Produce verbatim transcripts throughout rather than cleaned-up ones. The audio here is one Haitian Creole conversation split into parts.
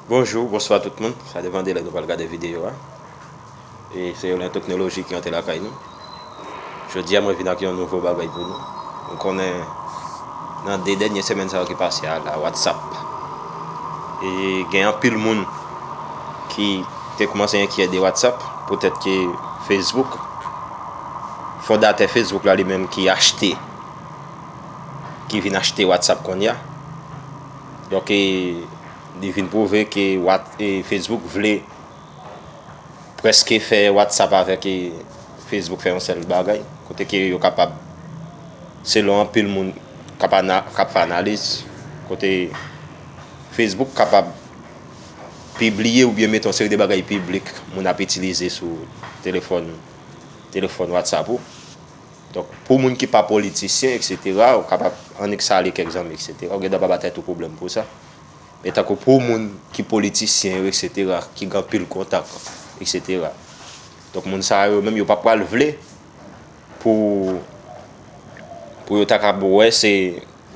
Bonjou, bonswa tout moun. Sa depann de lè nou pral gade videyo a. E se yon teknoloji ki antre lakay nou. Jodi a, mwen vin ak yon nouvo bagay pou nou. Nou konnen nan de dènye semèn sa yo ki pase a la, WhatsApp. E gen anpil moun ki te kòmanse enkyè de WhatsApp, poutèt ke Facebook, fondatè Facebook la li menm ki achte, ki vin achte WhatsApp kounye a. Donk, e, li vin pwouve ke What-, e, Facebook vle prèske fè WhatsApp avèk, e, Facebook fè yon sèl bagay, kote ke yo kapab, selon anpil moun k ap ana-, k ap fè analiz, kote Facebook kapab pibliye oubyen mete yon seri de bagay piblik moun ap itilize sou telefòn, telefòn WhatsApp ou. Donk, pou moun ki pa politisyen, etsetera, ou kapab annik salye kèk zanmi, etsetera. Ou gen dwa pa ba tèt ou pwoblèm pou sa. Men tankou pou moun ki politisyen yo, etsetera, ki gen anpil kontak, etsetera. Donk, moun sa yo menm, yo pa pral vle pou, pou yo ta kab wè se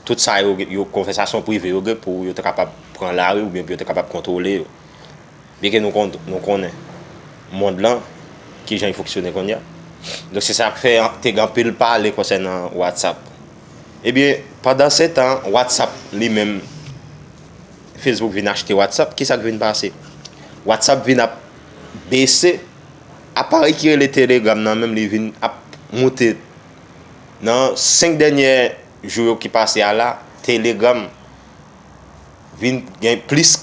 tout sa yo, yo konvèsasyon prive yo gen pou yo ta kapab pran lari oubyen pou yo ta kapab kontwole yo. Byenke nou kon-, nou konnen mond lan, kijan l fonksyone kounye a. Donk, se sa k fè te gen anpil pale konsènan WhatsApp. Ebyen, pandan se tan, WhatsApp li menm, Facebook vin achte WhatsApp, kisa k vin pase? WhatsApp vin ap bese, aparèy ki rele Telegram nan menm, li vin ap moute. Nan senk dènyè jou yo ki pase a la, Telegram vin gen plis,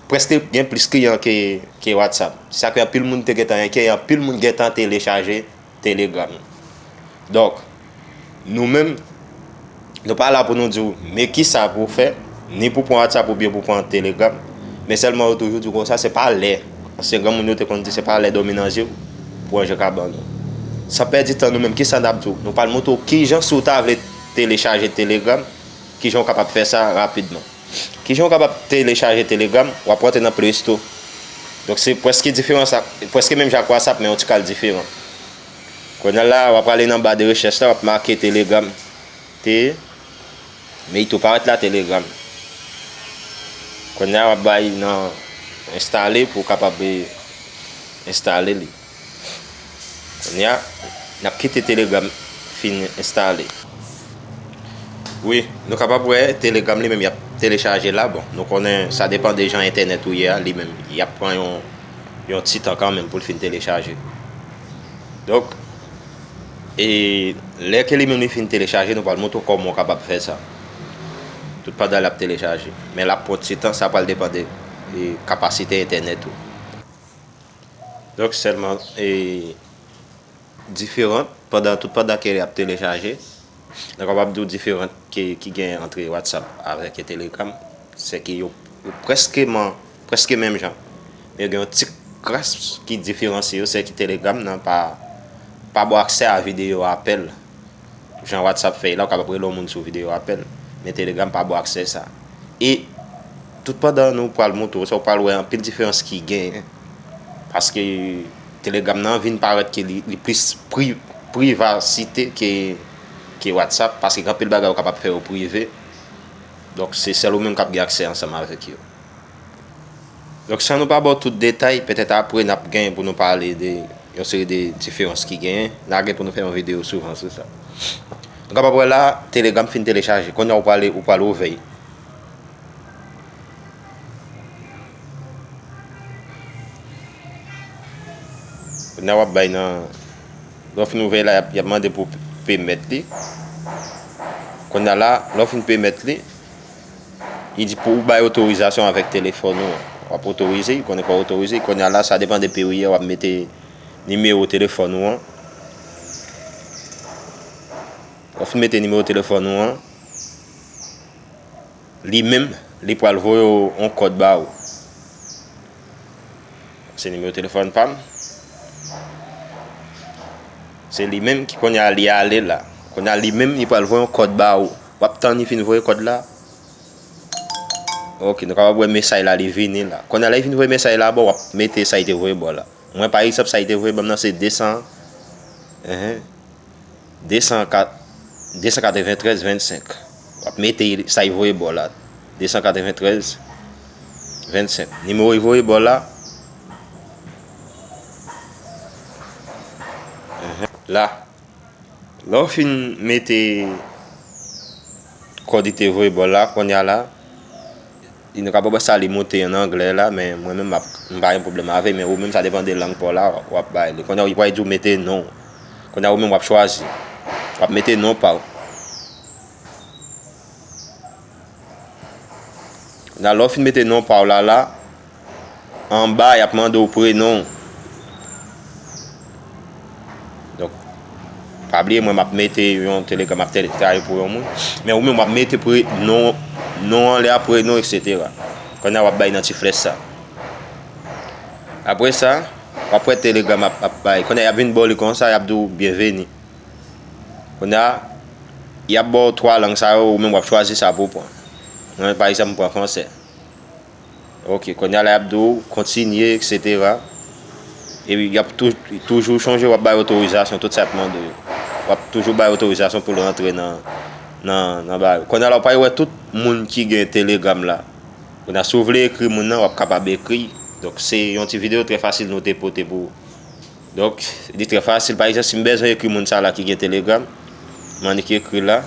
prèske gen plis kliyan ke, ke WhatsApp. Sa ke anpil moun te gentan enkyè, anpil moun gentan telechaje Telegram. Donk, nou menm, nou pa la pou nou di w, men kisa pou w fè, ni pou pran WhatsApp oubyen pou pran Telegram. Men sèlman yo toujou di w konsa, se pa lè. Ansyen granmoun yo te konn di, se pa lè dòmi nan je w pou ranje kabann ou. San pèdi tan, nou menm, kisa n ap di w? Nou pral montre w kijan, si w ta vle telechaje Telegram, kijan w kapab fè sa rapidman. Kijan w kapab telechaje Telegram? W ap rantre nan Play Store. Donk, se prèske diferan sa, prèske menm jan ak WhatsApp, men yon ti kal diferan. Kounye a la, w ap ale nan ba de rechèch la, w ap make Telegram. T, men li tou parèt la, Telegram. Kounye a, w ap bay nan enstale pou w kapab, e, enstale li. Kounye a, n ap kite Telegram fin enstale. Wi, nou kapab wè Telegram li menm, y ap telechaje la. Bon, nou konnen sa depann de jan entènèt ou ye a, li menm, y ap pran yon, yon ti tan kanmenm pou l fin telechaje. Donk, e lè ke li menm li fin telechaje, nou pral montre w kòman w kapab fè sa. Tout pandan l ap telechaje. Men l ap pran ti tan, sa pral depann de, e, kapasite entènèt ou. Donk, sèlman, e, diferan, pandan, tout pandan ke l ap telechaje, nou kapab di w diferan ke, ki gen ant WhatsApp avèk Telegram, se ke yo, yo prèske man-, prèske menm jan. Men gen yon ti kras ki diferansye yo, se ke Telegram nan pa, pa ba w aksè a videyo apèl. Jan WhatsApp fè la, ou kapab rele yon moun sou videyo apèl. Men Telegram pa ba w aksè sa. E tout pandan nou pral montre w sa, ou pral wè anpil diferans ki genyen. Paske Telegram nan vin parèt ke li, li plis pri-, privasite ke, ke WhatsApp, paske gen anpil bagay ou kapab fè yo prive. Donk, se sèl ou menm k ap gen aksè ansanm avèk yo. Donk, san nou pa ba w tout detay, petèt apre n ap gen pou nou pale de yon seri de diferans ki genyen. N a gen pou nou fè yon videyo souvan sou sa. Nou kapab wè la, Telegram fin telechaje. Kounye a, ou prale, ou pral ouvè l. Kounye a, w ap bay nan, lè w fin ouvè l la, y ap, y ap mande pou pèmèt li. Kounye a la, lè w fin pèmèt li, li di pou w bay otorizasyon avèk telefòn ou an. W ap otorize, konnen fò w otorize. Kounye a la, sa depann de peyi w ye a, w ap mete nimewo telefòn ou an. Lè w fin mete nimewo telefòn ou an, li menm, li pral voye w yon kòd ba ou. Se nimewo telefòn pa m. Se li menm ki kounye a li ale la. Kounye a li menm, li pral voye yon kòd ba ou. W ap tann li fin voye kòd la. Ok, nou kapab wè mesaj la, li vini la. Kounye a la, li fin voye mesaj la ba w, w ap mete sa li te voye ba w la. Mwen, pa egzanp, sa li te voye ban m nan, se de san, enhen, de san kat, de san katreventrèz vennsenk. W ap mete sa li voye ba w la, de san katreventrèz Vennsenk. Nimewo li voye ba w la. Enhen. La. Lè w fin mete kòd li te voye ba w la, kounye a la, li nou ka pran sa li moute an anglè la, men mwen menm m ap, m pa gen pwoblèm avè l, men ou menm sa depann de lang pa w la, w ap bay li. Kounye a li pral di w mete non w. Kounye a ou menm w ap chwazi. W ap mete non pa w. Kounye a lè w fin mete non pa w la la, anba y ap mande w prenon w. Donk, pa bliye mwen m ap mete yon telegram, m ap tele pou yon moun. Men ou menm w ap mete pre, non, non an lè a, prenon, etsetera. Kounye a w ap bay nan ti flèch sa. Apre sa, w ap wè telegram ap, ap bay. Kounye a y ap vin ba w li konsa, y ap di w byenveni. Kounye a, y ap ba w twa lang sa yo, ou menm w ap chwazi sa pou w pran. Mwen, pa egzanp, m pran fransè. Ok, kounye a la y ap di w kontinye, etsetera. Epi y ap tou, toujou chonje w ap bay otorizasyon, tout sa y ap mande w yo. W ap toujou bay otorizasyon pou l rantre nan, nan, nan bagay. Kounye a la w pral wè tout moun ki gen telegram la. Kounye a si w vle ekri moun nan, w ap kapab ekri. Donk se yon ti videyo trè fasil nou te pote pou ou. Donk, li trè fasil. Pa egzanp, si m bezwen ekri moun sa la ki gen telegram, m annik ekri la.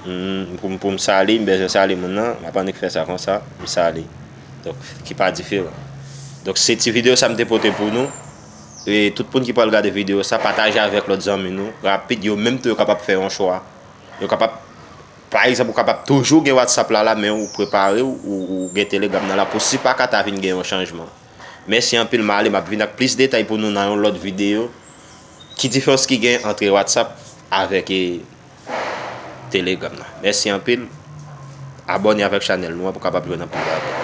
M, pou, pou m sali, m bezwen sali moun nan, m ap annik fè sa konsa, m sali. Donk, ki pa diferan. Donk, se ti videyo sa m te pote pou nou. E tout moun ki pral gade videyo sa, pataje avèk lòt zanmi nou. Rapid, yo menm tou yo kapab fè yon chwa. Yo kapab, pa egzanp, ou kapab toujou gen WhatsApp la la, men ou prepare w, ou, ou gen telegram nan la pou si pa ka ta vin gen yon chanjman. Mèsi anpil, m ale, m ap vin ak plis detay pou nou nan yon lòt videyo. Ki diferans ki gen ant WhatsApp avèk, e, telegram nan? Mèsi anpil. Abòne avèk chanèl nou an pou kapab jwenn anpil bagay.